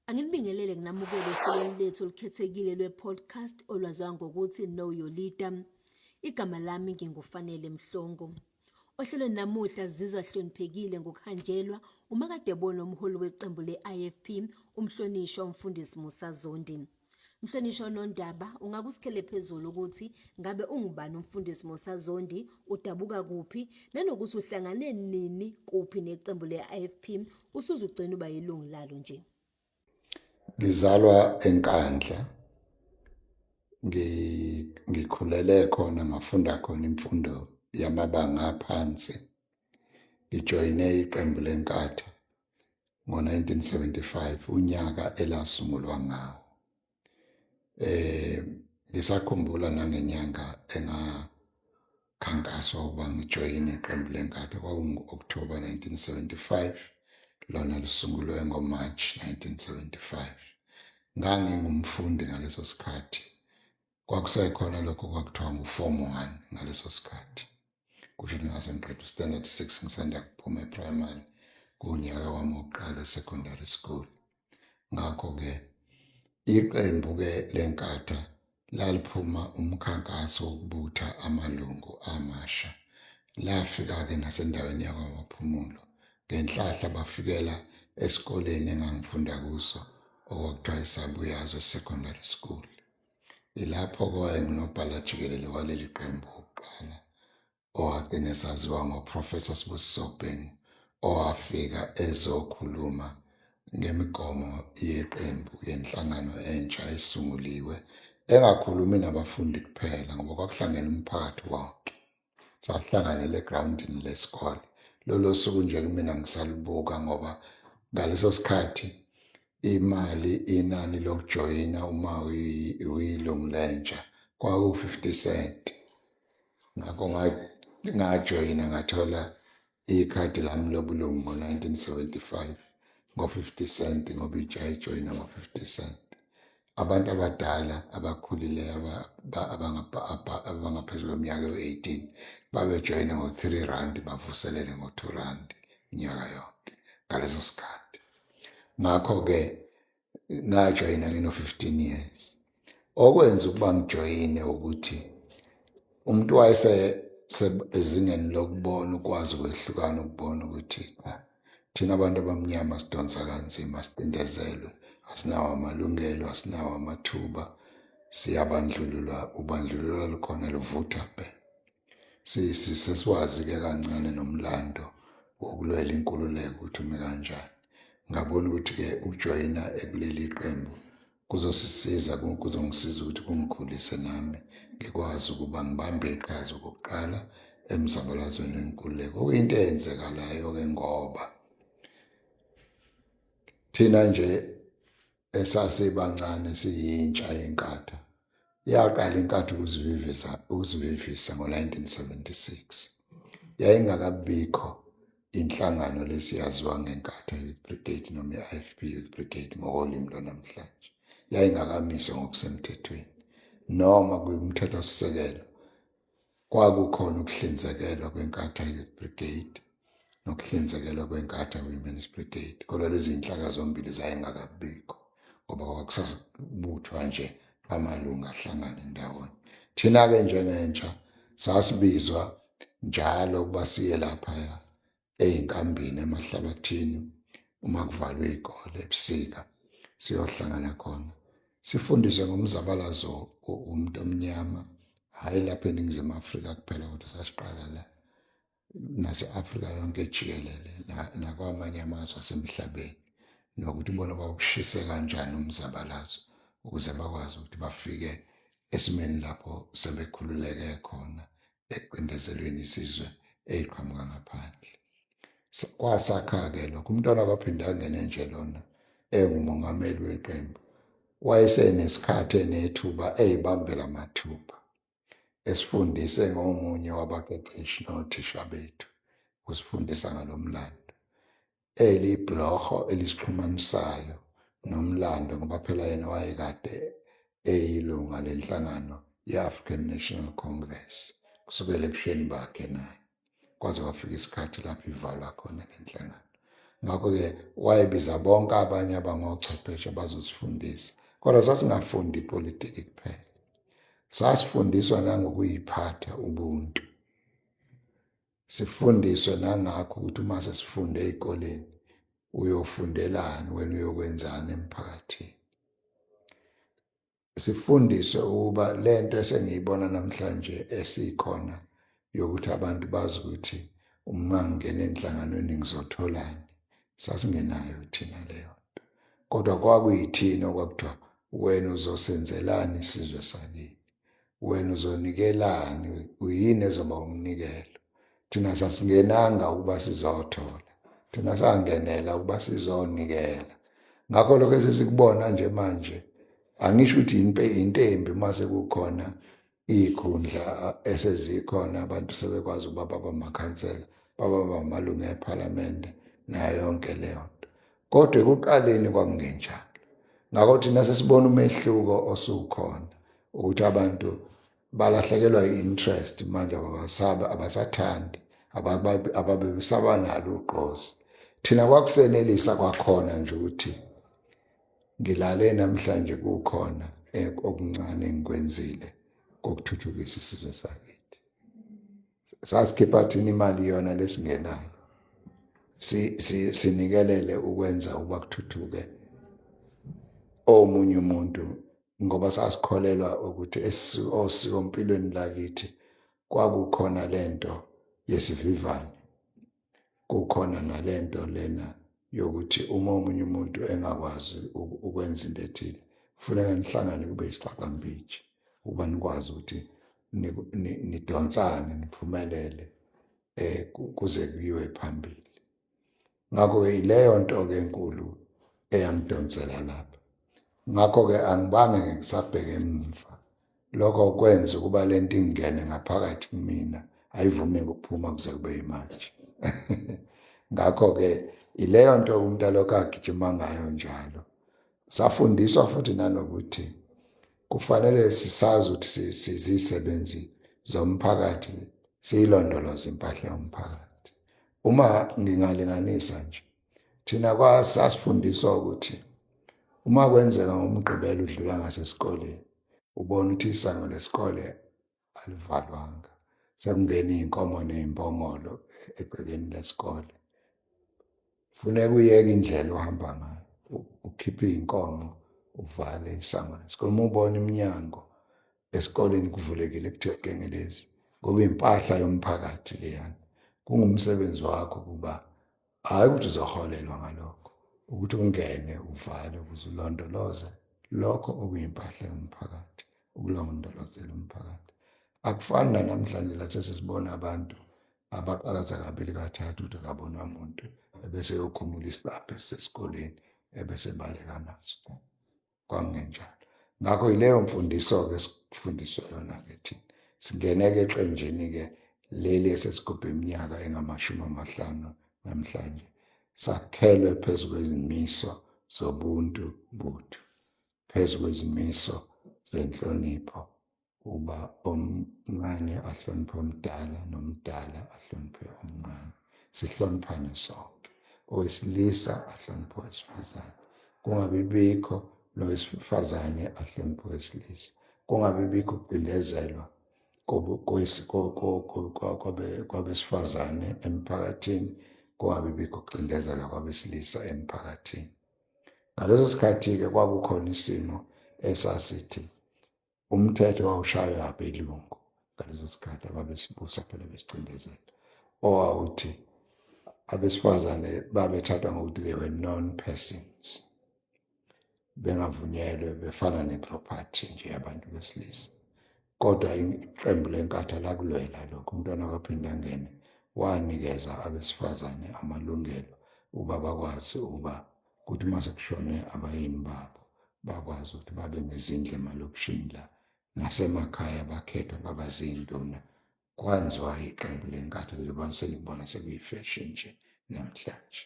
Anginibingelele nginamukele ohlelweni lethu olukhethekile lwe-podcast olwaziwa ngokuthi Know Your Leader. Igama lami nginguFanele Mhlongo. Ohlelweni namuhla sizizwa hloniphekile ngokuhanjelwa umakadebona umholi weqembu le-IFP umhlonishwa uMfundisi Musa Zondi. Mhlonishwa Nondaba, ungakusikhele phezulu ukuthi ngabe ungubani uMfundisi Musa Zondi, udabuka kuphi, nanokuthi uhlangane nini kuphi neqembu le-IFP, usuzugcina uba yilungu lalo nje. Ngizalwa eNkandla, ngikhulele khona ngafunda khona imfundo yamabanga aphansi. Ngijoyine iqembu leNkatha ngo-1975, unyaka elasungulwa ngawo. Ngisakhumbula nangenyanga engakhankaswa ukuba ngijoyine iqembu leNkatha, kwakungu-October 1975, lona lisungulwe ngo-March 1975. Ngangingumfundi ngaleso sikhathi, kwakusekhona lokho kwakuthiwa ngu-Form 1 ngaleso sikhathi. Kusho ukuthi ngase ngiqeda u-standard 6, ngisanda kuphuma e-primary, kuwunyaka wami wokuqala e-secondary school. Ngakho-ke iqembu-ke leNkatha laliphuma umkhankaso wokubutha amalungu amasha. Lafika-ke nasendaweni yakwaMaphumulo. Ngenhlahla bafikela esikoleni engangifunda kuso okwakuthiwa iSabuyazwe Secondary School. Ilapho-ke owayengunobhala jikelele waleli qembu wokuqala owagcina esaziwa ngoProfessor Sibusiso Bhengu, owafika ezokhuluma ngemigomo yeqembu yenhlangano entsha esunguliwe, engakhulumi nabafundi kuphela ngoba kwakuhlangene umphakathi wonke. Sasihlanganele egrawundini lesikole. Lolo suku nje kumina ngisalubuka ngoba ngaleso sikhathi imali, inani lokujoyina uma uyilungu lentsha kwaku-50 cent. Ngakho ngajoyina ngathola ikhadi lami lobulungu ngo-1975 ngo-50 cent, ngoba intsha yayijoyina ngo-50 cent. Abantu abadala abakhulileyo abangaphezu kweminyaka ewu-18 babejoyina ngo-3 rand, bavuselele ngo-2 rand iminyaka yonke ngaleso sikhathi. Ngakho-ke ngajoyina ngino-15 years. Okwenza ukuba ngijoyine ukuthi umuntu wayese ezingeni lokubona, ukwazi ukwehlukana, ukubona ukuthi cha, thina abantu abamnyama sidonsa kanzima, sicindezelwe, asinawo amalungelo, asinawo amathuba, siyabandlululwa, ubandlululo lukhona luvutha bhe. Sesiwazi-ke kancane nomlando wokulwela inkululeko ukuthi ume kanjani. Ngabona ukuthi-ke ukujoyina ekuleli qembu kuzosisiza, kuzongisiza ukuthi kungikhulise nami ngikwazi ukuba ngibambe iqhaza okokuqala emzabalazweni wenkululeko. Okuyinto eyenzekalayo-ke ngoba thina nje esasibancane siyintsha yeNkatha, yaqala iNkatha ukuzivivisa ngo-1976. Yayingakabikho inhlangano lesiyaziwa ngeNkatha Youth Brigade noma i-IFP Youth Brigade ngokolimi lwanamhlanje. Yayingakamiswa ngokusemthethweni noma kwimthethosisekelo kwakukhona ukuhlinzekelwa kweNkatha Youth Brigade nokuhlinzekelwa kweNkatha Women's Brigade, kodwa lezi zinhlaka zombili zayingakabikho ngoba kwakusabuthwa nje amalungu ahlangane ndawonye. Thina-ke njengentsha sasibizwa njalo ukuba siye laphaya ey'nkambini emahlabathini uma kuvalwe iy'kole ebusika, siyohlangana khona sifundiswe ngomzabalazo womuntu omnyama, hhayi lapha eNingizimu Afrika kuphela kodwa sasiqala la nase-Afrika yonke jikelele nakwamanye amazwe asemhlabeni, nokuthi bona bawushise kanjani umzabalazo ukuze bakwazi ukuthi bafike esimeni lapho sebekhululeke khona ekucindezelweni isizwe eyiqhamuka ngaphandle. Kwasakha-ke lokho, umntwana kwaphinde angene nje lona engumongameli weqembu, wayesenesikhathi enethuba eyibambela mathupha esifundise ngomunye wabaqeqeshi nothisha bethu usifundisa ngalo mlando. Elibhuloho elisixhumanisayo nomlando ngoba phela yena wayekade eyilunga lenhlangano ye-African National Congress kusukela ebusheni bakhe naye kwaze kwafika isikhathi lapho ivalwa khona le nhlangano. Ngakho-ke wayebiza bonke abanye abangochwepheshe bazosifundisa. Kodwa sasingafundi ipolitiki kuphela. Sasifundiswa nangokuyiphatha ubuntu. Sifundiswe nangakho ukuthi uma sesifunde ey'koleni uyofundelani wena uyokwenzani emphakathini. Sifundiswe ukuba lento esengiyibona namhlanje esikhona yokuthi abantu bazi ukuthi uma ngingena enhlanganweni ngizotholani, sasingenayo thina leyo nto. Kodwa kwakuyithina okwakuthiwa wena uzosenzelani isizwe sakini, wena uzonikelani, uyini ezoba umnikelo. Thina sasingenanga ukuba sizothola, thina sangenela ukuba sizonikela. Ngakho lokho esesikubona nje manje, angisho ukuthi into embi uma sekukhona iy'khundla esezikhona, abantu sebekwazi ukuba baba amakhansela, baba amalungu ephalamende nayo yonke leyo nto. Kodwa ekuqaleni kwakungenjalo. Ngakho thina sesibona umehluko osukhona ukuthi abantu balahlekelwa i-interest manje, abasabe abasathandi, ababesaba nalo ugqozi. Thina kwakusenelisa kwakhona nje ukuthi ngilale namhlanje kukhona okuncane engikwenzile kokuthuthukisa isizwe sakithi. Sasikhipha thina imali yona lesingenayo, sinikelele ukwenza ukuba kuthuthuke omunye umuntu, ngoba sasikholelwa ukuthi osikompilweni lakithi kwakukhona lento yesivivane, kukhona nalento lena yokuthi uma omunye umuntu engakwazi ukwenza into ethile kufuneka nihlangane kube isiqaqambiji ukuba nikwazi ukuthi nidonsane niphumelele kuze kuyiwe phambili. Ngakho-ke ileyo nto-ke enkulu eyangidonsela lapha. Ngakho-ke angibange ngisabheka emva. Lokho kwenza ukuba le nto ingene ngaphakathi kumina, ayivumi ukuphuma kuze kube yimanje. Ngakho-ke ileyo nto umuntu alokhu agijima ngayo njalo. Safundiswa futhi nanokuthi kufanele sisazi ukuthi sizisebenzi zomphakathi, siyilondoloze impahla yomphakathi. Uma ngingalinganisa nje, thina kwasasifundiswa ukuthi uma kwenzeka ngoMgqibelo udlula ngasesikoleni, ubona ukuthi isango lesikole alivalwanga, sekungena iy'nkomo ney'mbongolo egcekeni lesikole, funeka uyeke indlela ohamba ngayo, ukhiphe iy'nkomo, uvale isango lesikole. Uma ubona iminyango esikoleni kuvulekile kuthiwa gengelezi, ngoba impahla yomphakathi leyana, kungumsebenzi wakho ukuba hhayi ukuthi uzoholelwa ngalokho, ukuthi ungene uvale ukuze ulondoloze lokho okuyimpahla yomphakathi, ukulondolozela umphakathi. Akufani nanamhlanje la sesibona abantu abaqalaza kabili kathathu ukuthi akabonwa muntu, ebese eyokhumula isicabha esisesikoleni ebese ebaleka naso. Kwakungenjalo. Ngakho yileyo mfundiso-ke esifundiswe yona-ke thina. Singene-ke eqenjini-ke leli esesigubhe iminyaka engamashumi amahlanu namhlanje. Sakhelwe phezu kwezimiso zobuntu buthu, phezu kwezimiso zenhlonipho, uba omncane ahloniphe omdala nomdala ahloniphe omncane, sihloniphane sonke, owesilisa ahloniphe owesifazane, kungabi bikho nowesifazane ahloniphe owesilisa, kungabi bikho ukucindezelwa kwabesifazane emphakathini, kungabi bikho ukucindezelwa kwabesilisa emphakathini. Ngaleso sikhathi-ke kwakukhona isimo esasithi umthetho wawushaywa abelungu ngaleso sikhathi ababesibusa phela besicindezela, owawuthi abesifazane babethathwa ngokuthi they were non-persons, bengavunyelwe, befana ne-property nje yabantu besilisa. Kodwa iqembu leNkatha lakulwela lokho. Umntwana kaPhindangene wanikeza abesifazane amalungelo ukuba bakwazi ukuba kuthi uma sekushone abayeni babo bakwazi ukuthi babe nezindlu emalokishini la nasemakhaya, bakhethwa baba zinduna. Kwenziwa iqembu leNkatha njengoba senikubona sekuyi-fashion nje namhlanje.